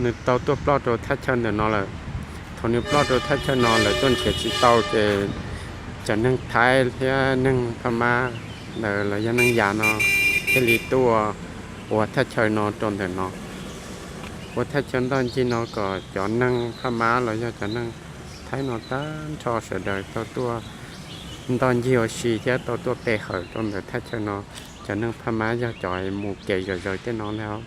Nws tau tuaj ploj rau thaj chaw ntawm no lawm. Thaum nws ploj rau thaj chaw no lawv tuaj nrhiav tsis tau ces cov neeg Thaib thiab neeg Phab Mab ntawd los yog neeg yav no thiaj li tuaj ua thaj chaw no rau ntawm no, ua thaj chaw ntoj ncig no kom cov neeg Phab Mab los yog cov neeg Thaib no tag nrho sawv daws tau tuaj ntoj ncig ua si thiab tau tuaj pe hawm rau ntawm thaj chaw no. Cov neeg Phab Mab yog cov mus kev zom zaws tej no ntag,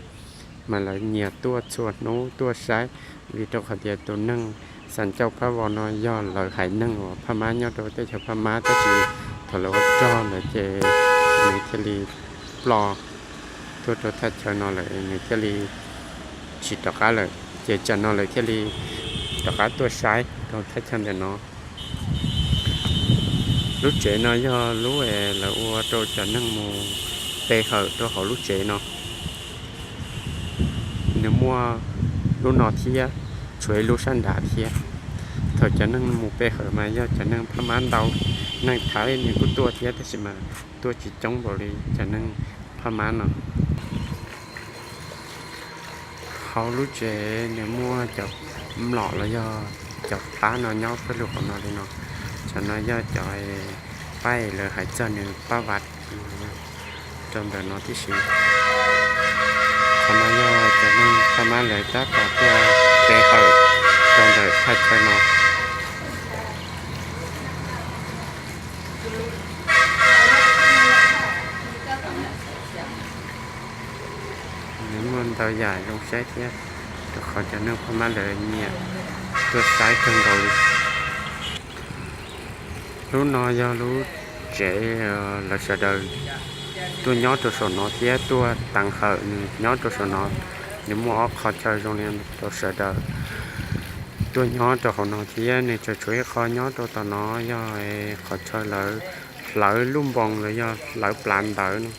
mas lawv nyias tuaj txhua hnub tuaj saib, vim rau qhov tias tus neeg Xas Ncauj Phab Vos no yog lawv haiv neeg uas Phab Mab nyob rau teb chaws Phab Mab, tab sis thaum lawv ua rog ntawd ces nws thiaj li ploj tuaj rau thaj chaw no lawm, nws thiaj li tsis rov qab lawm, ces tsam no lawv thiaj li rov qab tuaj saib rau thaj chaw ntawm no. Lub tsev no yog lub es lawv ua rau cov neeg mus pe hawm rau hauv lub tsev no. Nws muaj lub no thiab, tshuav ib lub sab nrad thiab. Thaum cov neeg mus pe hawm mas yog cov neeg Phab Mab ntau, neeg Thaib nws kuj tuaj thiab tab sis mas tuaj tsis coob npaum li cov neeg Phab Mab no. Hauv lub tsev nws muaj cov mlom los yog cov plab no nyob pawg lug hauv no li no. Cov no yog cov pab lawv hais txog nws pab vaj rau ntawm no tib si. Qhov no yog cov neeg Phab Mab lawv tab tom tuaj pe hawm rau ntawm thaj chaw no. Nws muaj ntau yam zoo saib thiab, rau qhov cov neeg Phab Mab lawv nyiam tuaj saib kawg nkaus li. Lub no yog lub tsev lawv sawv daws tuaj nyob rau saum no thiab tuaj teev hawm nws nyob rau saum no. Nws muaj ob qhov chaw zoo li rau sawv daws tuaj nyob rau hauv no thiab nws tseem tshuav ib qho nyob rau tom no yog qhov chaw lawv hlawv lub npoos los yog hlawv plas ntawv no.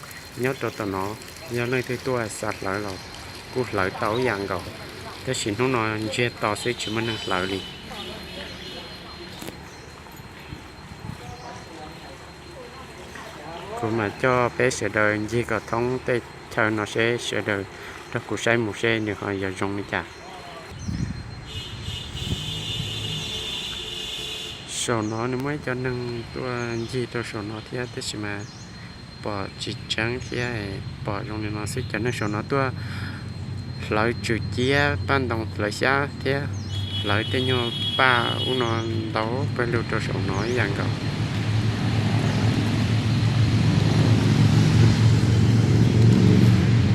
Nyob rau tom no yog leej twg tuaj xav hlawv los kuj hlawv tau ib yam nkaus, tab sis hnub no ntsiag to xwb tsis muaj neeg hlawv li. Kuv mam coj peb sawv daws ncig kom thoob tej chaw no seb sawv daws nrog kuv saib mus seb nws ho yuav zoo li cas. Saum no nws muaj ib co neeg tuaj ncig rau saum no thiab tab sis mas pom tsis tseeb thiab, pom zoo li no xwb. Cov neeg saum no tuaj hlawv tswm ciab paj ntoo hlawv xyab thiab hlawv tej nyuag paj ub no ntau pawg lug rau saum no ib yam nkaus.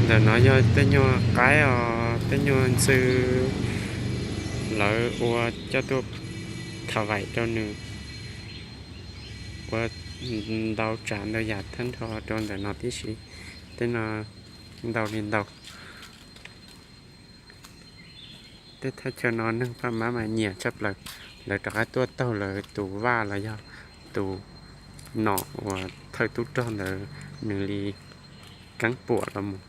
Ntawm no yog tej nyuag qaib os, tej nyuag ntxhw, lawv ua coj tuaj tha vaim rau nws, ua ntau tsav ntau yam thab nrho rau ntawm no tib si. Tej no ntau li ntau. Tej thaj chaw no neeg Phab Mab mas nyiam tshaj plaws, lawv rov qab tuaj taug lawv tus vaj los yog tus nom uas thawj tub rog ntawd nws li keeb puam los mus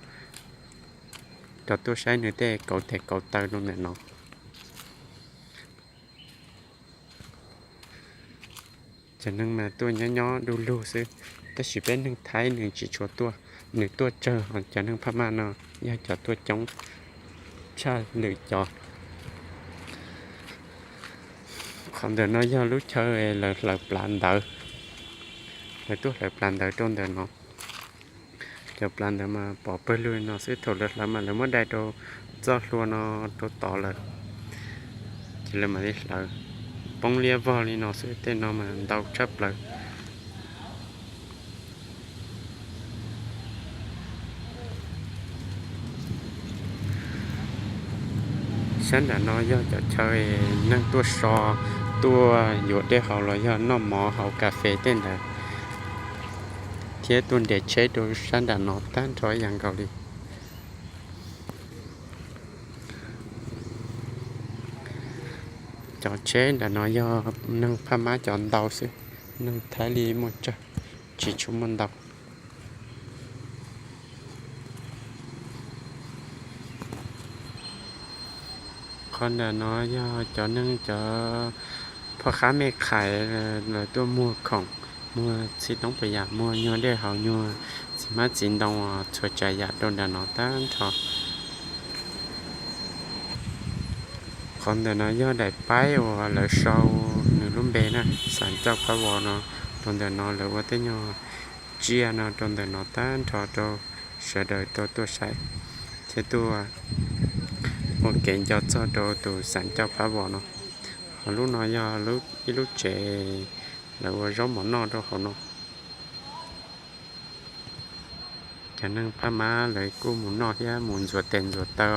rau tuaj saib nws tej kauv tes kauv taw rau ntawm no. Cov neeg mas tuaj nyob nyob du lug xwb, tab sis peb neeg Thaib nws tsis tshua tuaj, nws tuaj tsawg, ho cov neeg Phab Mab no yog cov tuaj coob tshaj lwm cov. Qhov ntawm no yog lub chaw lawv hlawv plas ntawv, lawv tuaj hlawv plas ntawv rau ntawm no. Cov plas ntawd mas pom pawg lug no xwb, thaum lawv hlawv mas lawv muab dai rau txoj hlua no rau tod lawm, ces lawv mam li hlawv poob liab vog li no xwb. Tej no mas ntau tshaj plaws. Sab nram no yog cov chaw neeg tuaj so, tuaj yuav dej haus los yog noj mov haus kas fes tej ntawd, thiab tuaj nres tsheb rau sab nram no tag nrho ib yam nkaus li. Cov tsheb nram no yog neeg Phab Mab cov ntau xwb, neeg Thaib li muaj tsawg, tsis tshua muaj ntau. Qhov ntawm no yog cov neeg, cov phoj qab mej qhais, lawv tuaj muag khoom, muag txiv toob pam yam, muag nyuag dej haus, nyuag txiv hmab txiv ntoo, txhua tsav yam rau nram no tag nrho. Qhov ntawm no yog daim paib uas lawv sau nws lub npe na, Xav Ncauj Phab Vos no. Rau ntawm no lawv ua tej nyuag tsiaj no rau ntawm no tag nrho rau sawv daws tau tuaj saib thiab tuaj ua kev nco txog rau tus Xav Ncauj Phab Vos no. Ho lub no yog ib lub tsev lawv ua zaub mov noj rau hauv no. Cov neeg Phab Mab lawv kuj mus noj thiab mus ntxuav tes ntxuav taw,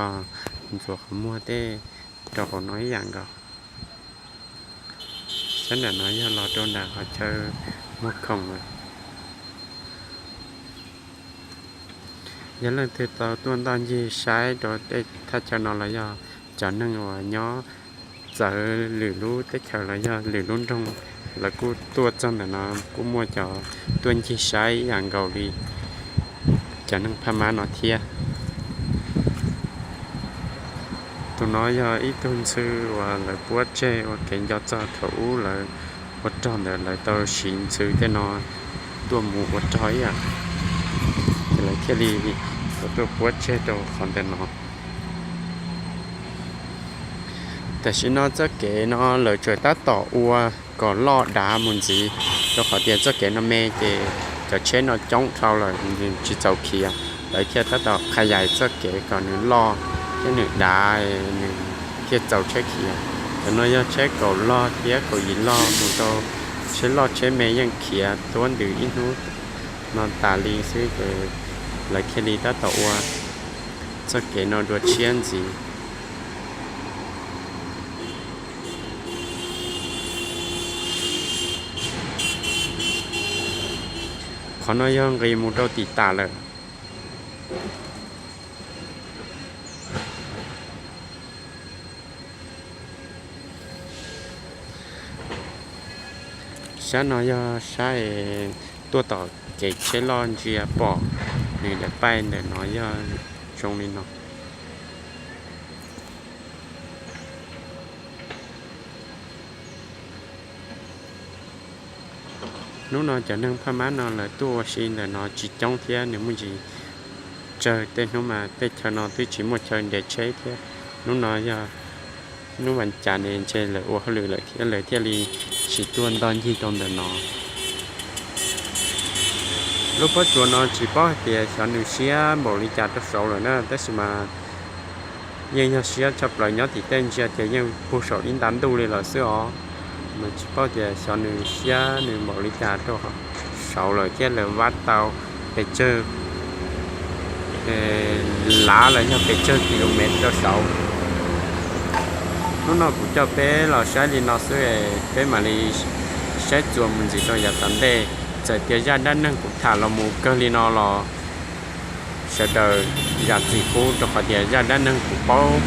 ntxuav qhov muag tej rau hauv no ib yam nkaus. Sab nram no yog los rau nram qhov chaw muag khoom lawm. Yog leej twg tau tuaj ntoj ncig saib rau tej thaj chaw no los yog cov neeg uas nyob txawv lwm lub teb chaws los yog lwm lub nroog, lawv kuj tuaj txog ntawm no kuj muaj cov tuaj ncig saib ib yam nkaus li cov neeg Phab Mab no thiab. Tus no yog ib tug ntxhw uas lawv puab tseg ua kev nco txog thaum ub lawv ua rog ntawd, lawv tau siv ntxhw tej no tuaj mus ua rog ib yam, ces lawv thiaj li tau tuaj puab tseg rau qhov ntawm no. Tam sim no txoj kev no lawv tsuas tab tom ua kom loj dav mus ntxiv, rau qhov tias txoj kev no me ces cov tsheb no coob dhau lawm tsis txaus khiav, lawv thiaj tab tom qhab yais txoj kev kom nws loj thiab nws dav, nws thiaj txaus tsheb khiav. Cov no yog tsheb kaum log thiab kaum yim log mus rau tsheb loj tsheb me yeej khiav tuab ntws ib hnub no tas li xwb ces lawv thiaj li tab tom ua txoj kev no dua tshiab ntxiv. Qhov no yog nqis mus rau tim tas lawm. Sab no yog sab es tuaj tom kev tsheb loj ntsia pom nws daim paib ntawm no yog zoo li no. Hnub no cov neeg Phaj Mab no lawv tuaj ua si ntawm no tsis coob thiab, nws muaj ntsis tsawg, tej hnub mas tej chaw no twb tsis muaj chaw nres tsheb thiab. Hnub no yog hnub vas cas ne ntshe lawv ua hauj lwm lawm thiab lawv thiaj li tsis tuaj ntoj ncig rau ntawm no. Lub pob tsuas no tsis paub hais tias xyov nws siab npaum li cas rau saud lawm na, tab sis mas yeej yog siab tshaj plaws, nyob tim tej ntsia ces yeej puag saum ib nta ntuj li lawm xwb os. Mas tsis paub tias xyov nws siab nws npaum li cas rau saud lawm thiab lawv vab tau pes tsawg lav los yog pes tsawg kilomev rau saud. Hnub no kuv coj peb los saib li no xwb, peb mam li saib txuas mus ntxiv rau yav tom ntej. Txawm tias zaj dab neeg kuv tham los mus kawg li no los sawv daws zam txim pub, rau qhov tias zaj dab neeg kuv paub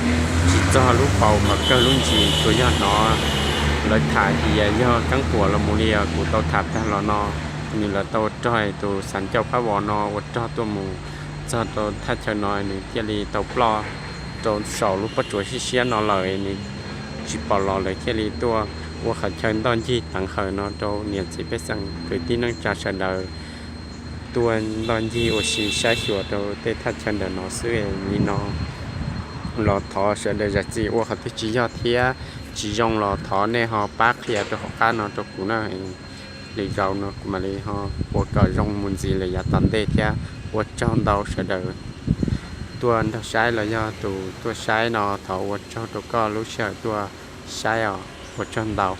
tsis txog lub paus mas kawg lub ntsis, tsuas yog hnov lawv tham tias yog keeb puam los mus li kuv tau tham tag los no. Nws lawv tau rog tus Xav Ncauj Phab Vos no ua rog tuaj mus txog rau thaj chaw no nws thiaj li tau ploj rau saum lub pob tsuas siab siab no lawm, nws tsis pom los lawv thiaj li tuaj ua qhov chaw ntoj ncig teev hawm no rau niam txiv pej xeem kwv tij neej tsa sawv daws tuaj ntoj ncig ua si saib xyuas rau tej thaj chaw ntawm no xwb li no. Los thov sawv daws zam txim, ua qhov twg tsis yog thiab tsis zoo los thov nej ho pab qhia rau hauv qab no rau kuv na. Lwm zaus no kuv mam li ho ua kom zoo mus ntxiv lawm yav tom ntej thiab. Ua tsaug ntau sawv daws tuaj nrog saib los yog tus tuaj saib no, thov ua tsaug rau koj lub sij hawm tuaj saib os. Ua tsaug ntau.